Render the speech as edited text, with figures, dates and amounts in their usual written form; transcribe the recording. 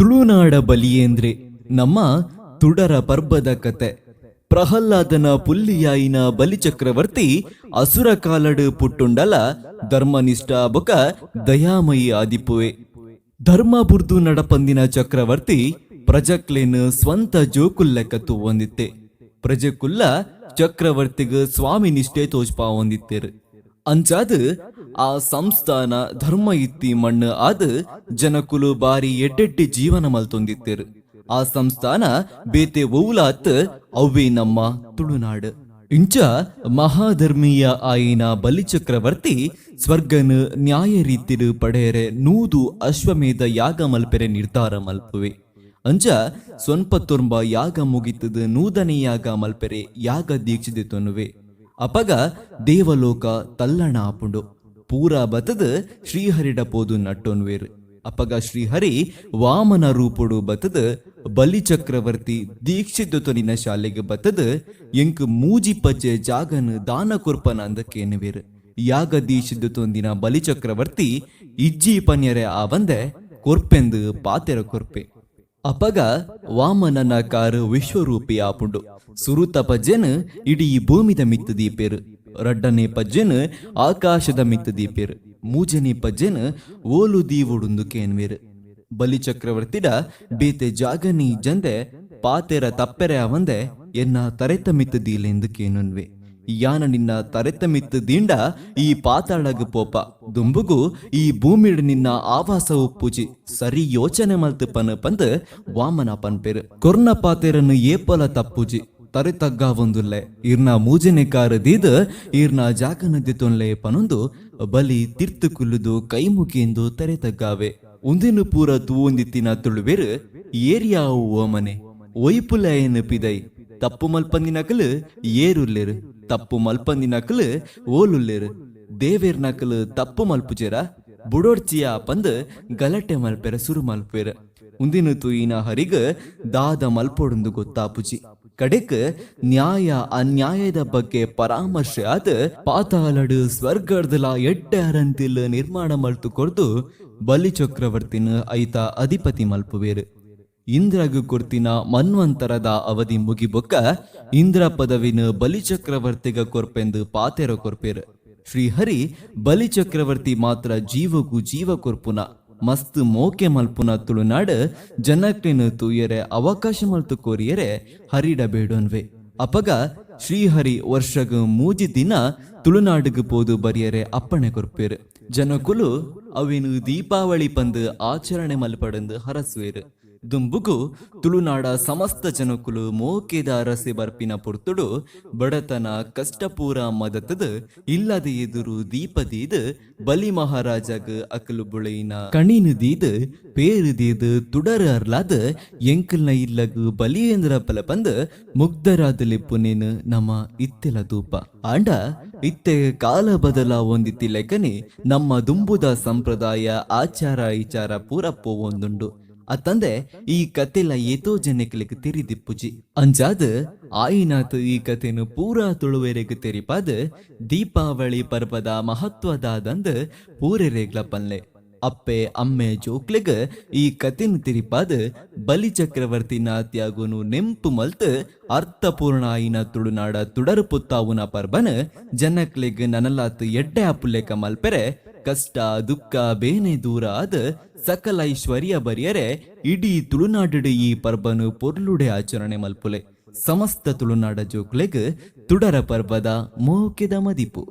ತುಳುನಾಡ ಬಲಿಯೇಂದ್ರೆ ನಮ್ಮ ತುಡರ ಪರ್ಬದ ಕತೆ. ಪ್ರಹ್ಲಾದನ ಪುಲ್ಲಿಯಾಯಿನ ಬಲಿಚಕ್ರವರ್ತಿ ಅಸುರ ಕಾಲಡ್ ಪುಟ್ಟುಂಡಲ ಧರ್ಮನಿಷ್ಠ ಬೊಕ ದಯಾಮಯಿ ಆದಿಪ್ಪುವೆ. ಧರ್ಮ ಬುರ್ದು ನಡಪಂದಿನ ಚಕ್ರವರ್ತಿ ಪ್ರಜಕ್ಲೇನ್ ಸ್ವಂತ ಜೋಕುಲ್ಲೆಕ್ಕ ತೂವೊಂದಿತ್ತೆ. ಪ್ರಜೆಕುಲ್ಲ ಚಕ್ರವರ್ತಿಗ್ ಸ್ವಾಮಿ ನಿಷ್ಠೆ ತೋಜ್ಪಾವೊಂದಿತ್ತೇರು. ಅಂಚಾದ್ ಆ ಸಂಸ್ಥಾನ ಧರ್ಮ ಇತ್ತಿ ಮಣ್ಣು ಆದ್ ಜನಕುಲು ಬಾರಿ ಎಡ್ಡೆಡ್ಡೆ ಜೀವನ ಮಲ್ತೊಂದಿತ್ತೇರು. ಆ ಸಂಸ್ಥಾನ ಬೇತೆ ಒವ್ಲಾತ್, ಅವ್ವೇ ನಮ್ಮ ತುಳುನಾಡು. ಇಂಚ ಮಹಾಧರ್ಮೀಯ ಆಯಿನ ಬಲಿಚಕ್ರವರ್ತಿ ಸ್ವರ್ಗನ್ ನ್ಯಾಯ ರೀತಿಡ್ ಪಡೆಯರೆ 100 ಅಶ್ವಮೇಧ ಯಾಗ ಮಲ್ಪೆರೆ ನಿರ್ಧಾರ ಮಲ್ಪುವೆ. ಅಂಚ 99 ಯಾಗ ಮುಗಿತದ 100ನೇ ಯಾಗ ಮಲ್ಪೆರೆ ಯಾಗ ದೀಕ್ಷೆ ತೊನ್ನುವೆ. ಅಪಗ ದೇವಲೋಕ ತಲ್ಲಣ ಆಪುಂಡು. ಪೂರ ಬತದ ಶ್ರೀಹರಿಡ ಪೋದು ನಟ್ಟೊನ್ವೇರು. ಅಪಗ ಶ್ರೀಹರಿ ವಾಮನ ರೂಪುಡು ಬತದ ಬಲಿಚಕ್ರವರ್ತಿ ದೀಕ್ಷಿತೊನಿನ ಶಾಲೆಗೆ ಬತದ ಎಂಕ್ ಮೂಜಿ ಪಜ್ಜೆ ಜಾಗನ್ ದಾನ ಕೊರ್ಪನ ಅಂದ ಕೇನುವೇರು. ಯಾಗ ದೀಕ್ಷಿತ ಬಲಿಚಕ್ರವರ್ತಿ ಇಜ್ಜಿ ಪನ್ಯರೆ ಆವಂದೆ ಕೊರ್ಪೆಂದು ಪಾತೆರ ಕೊರ್ಪೆ. ಅಪಗ ವಾಮನನ ಕಾರು ವಿಶ್ವರೂಪಿ ಆಪುಂಡು. ಸುರುತ ಪಜ್ಜೆನ್ ಇಡೀ ಭೂಮಿದ ಮಿತ್ತು ದೀಪೇರು, ರಡ್ಡನೇ ಪಜ್ಜೆನ್ ಆಕಾಶದ ಮಿತ್ತು ದೀಪೇರು, ಮೂಜನೇ ಪಜ್ಜೆನ್ ಓಲು ದೀವುಡುಂದು ಕೇನ್ವೇರು. ಬಲಿಚಕ್ರವರ್ತಿಡ ಬೇತೆ ಜಾಗನಿ ಜಂದೆ ಪಾತೆರ ತಪ್ಪೆರೆ ಅವಂದೆ ಎನ್ನ ತರೆತ ಮಿತ್ತು ದೀಲೆಂದು ಕೇನುನ್ವೆ. ಯಾನ ನಿನ್ನ ತರೆತ ಮಿತ್ತು ದಿಂಡ ಈ ಪಾತಾಳಗ್ ಪೋಪ, ದುಂಬುಗು ಈ ಭೂಮಿಡ್ ನಿನ್ನ ಆವಾಸ ಉಪ್ಪುಜಿ, ಸರಿ ಯೋಚನೆ ಮಲ್ತು ಪನ್ ಪಂದ್ ವಾಮನ ಪನ್ಪೇರು. ಕೊರ್ನ ಪಾತೆರನ್ನು ಏಪಲ ತಪ್ಪುಜಿ, ತರೆ ತಗ್ಗಾವೊಂದುಲ್ಲೆ, ಈರ್ನ ಮೂಜನೆ ಕಾರು ದೀದ್ ಈರ್ನ ಜಾಗನ ತೊನ್ಲೆ ಪನೊಂದು ಬಲಿ ತಿರ್ತು ಕುಲ್ಲುದು ಕೈ ಮುಗಿಯೆಂದು ತರೆ ತಗ್ಗಾವೆ. ಉಂದೆನು ಪೂರ ತೂವೊಂದಿತ್ತಿನ ತುಳುವೆರು ಏರಿಯಾವು ಓಮನೆ ಒಯ್ಪುಲಯನ್ ಪಿದೈ, ತಪ್ಪು ಮಲ್ಪಂದಿನಕಲು ಏರುಲ್ಲೇರು, ತಪ್ಪು ಮಲ್ಪಂದಿನಕಲು ಓಲುಲ್ಲೇರು, ದೇವೇರ್ ನಕಲು ತಪ್ಪು ಮಲ್ಪುಜೆರ, ಬುಡೋಡ್ಚಿಯ ಪಂದ್ ಗಲಟೆ ಮಲ್ಪೆರ ಸುರು ಮಲ್ಪೆರ್. ಉಂದಿನ ತೂಯಿನ ಹರಿಗ್ ದಾದ ಮಲ್ಪೊಡುಂದು ಗೊತ್ತಾಪುಜಿ. ಕಡೆಕ್ ನ್ಯಾಯ ಅನ್ಯಾಯದ ಬಗ್ಗೆ ಪರಾಮರ್ಶೆ ಆದ ಪಾತಾಳಡು ಸ್ವರ್ಗರ್ದಲ ಎಡ್ಡೆ ಅರಂತಿಲ್ ನಿರ್ಮಾಣ ಮಲ್ತು ಕೊರ್ದು ಬಲಿ ಚಕ್ರವರ್ತಿನ ಐತ ಅಧಿಪತಿ ಮಲ್ಪುವೇರು. ಇಂದ್ರಗ್ ಕೊರ್ತಿನ ಮನ್ವಂತರದ ಅವಧಿ ಮುಗಿಬೊಕ್ಕ ಇಂದ್ರ ಪದವಿನ ಬಲಿಚಕ್ರವರ್ತಿಗ ಕೊರ್ಪೆಂದು ಪಾತೆರ ಕೊರ್ಪೇರು. ಶ್ರೀಹರಿ ಬಲಿಚಕ್ರವರ್ತಿ ಮಾತ್ರ ಜೀವಗೂ ಜೀವ ಕೊರ್ಪುನ ಮಸ್ತ್ ಮೋಕೆ ಮಲ್ಪುನ ತುಳುನಾಡು ಜನಕ್ಲೆನ್ ತೂಯರೆ ಅವಕಾಶ ಮಲ್ತು ಕೋರಿಯರೆ ಹರಿಡ ಬೇಡೋನ್ವೆ. ಅಪಗ ಶ್ರೀಹರಿ ವರ್ಷಗ್ 3 ದಿನ ತುಳುನಾಡುಗ್ ಪೋದು ಬರಿಯರೆ ಅಪ್ಪಣೆ ಕೊರ್ಪೇರು. ಜನಕುಲು ಅವಿನು ದೀಪಾವಳಿ ಪಂದು ಆಚರಣೆ ಮಲ್ಪಡಂದು ಹರಸುವೇರು. ದುಂಬುಗು ತುಳುನಾಡ ಸಮಸ್ತ ಜನಕುಲು ಮೋಕೆದ ಅರಸೆ ಬರ್ಪಿನ ಪೊರ್ತುಡು ಬಡತನ ಕಷ್ಟಪೂರ ಮದತದ ಇಲ್ಲದ ಎದುರು ದೀಪ ದೀದ್ ಬಲಿ ಮಹಾರಾಜಗ್ ಅಕಲು ಬುಳೆಯಿನ ಕಣಿನು ದೀದ್ ಪೇರು ದೀದ್ ತುಡರು ಅರ್ಲಾದ್ ಎಂಕಲ್ನ ಇಲ್ಲಗ್ ಬಲಿಯೇಂದ್ರ ಪಲಪಂದ್ ಮುಗ್ಧರಾದ ಲಿಪ್ಪುನೇನು ನಮ್ಮ ಇತ್ತೆಲ ದೂಪ. ಆಂಡ ಇತ್ತೆ ಕಾಲ ಬದಲಾವೊಂದಿತ್ತಿ ಲೆಕ್ಕನೆ ನಮ್ಮ ದುಂಬುದ ಸಂಪ್ರದಾಯ ಆಚಾರ ವಿಚಾರ ಪೂರ ಪೋವೊಂದುಂಡು. ಅತ್ತಂದೆ ಈ ಕತೆಲ ಏತೋ ಜನಕ್ಲೆಗ್ ತೆರಿದಿಪ್ಪುಜಿ. ಅಂಚಾದ್ ಆಯಿನಾತ್ ಈ ಕತೆನು ಪೂರಾ ತುಳುವೆರೆಗ್ ತೆರಿಪಾದ್ ದೀಪಾವಳಿ ಪರ್ಬದ ಮಹತ್ವದಾದಂದ್ ಪೂರೆರೆಗ್ಲ ಪನ್ಲೆ. ಅಪ್ಪೆ ಅಮ್ಮೆ ಜೋಕ್ಲೆಗ್ ಈ ಕತೆನು ತೆರಿಪಾದ್ ಬಲಿ ಚಕ್ರವರ್ತಿನ ತ್ಯಾಗುನು ನೆಂಪು ಮಲ್ತ್ ಅರ್ಥಪೂರ್ಣ ಆಯಿನ ತುಳುನಾಡ ತುಡರು ಪೊತ್ತಾವುನ ಪರ್ಬನ್ ಜನಕ್ಲೆಗ್ ನನಲಾತ್ ಎಡ್ಡೆ ಅಪುಲೆಕ ಮಲ್ಪೆರೆ, ಕಷ್ಟ ದುಃಖ ಬೇನೆ ದೂರ ಆದ್ ಸಕಲ ಐಶ್ವರ್ಯ ಬರಿಯರೆ ಇಡೀ ತುಳುನಾಡು ಈ ಪರ್ಬನು ಪೊರ್ಲುಡೆ ಆಚರಣೆ ಮಲ್ಪುಲೆ. ಸಮಸ್ತ ತುಳುನಾಡ ಜೋಕ್ಲೆಗ್ ತುಡರ ಪರ್ಬದ ಮೋಕೆದ ಮದಿಪು.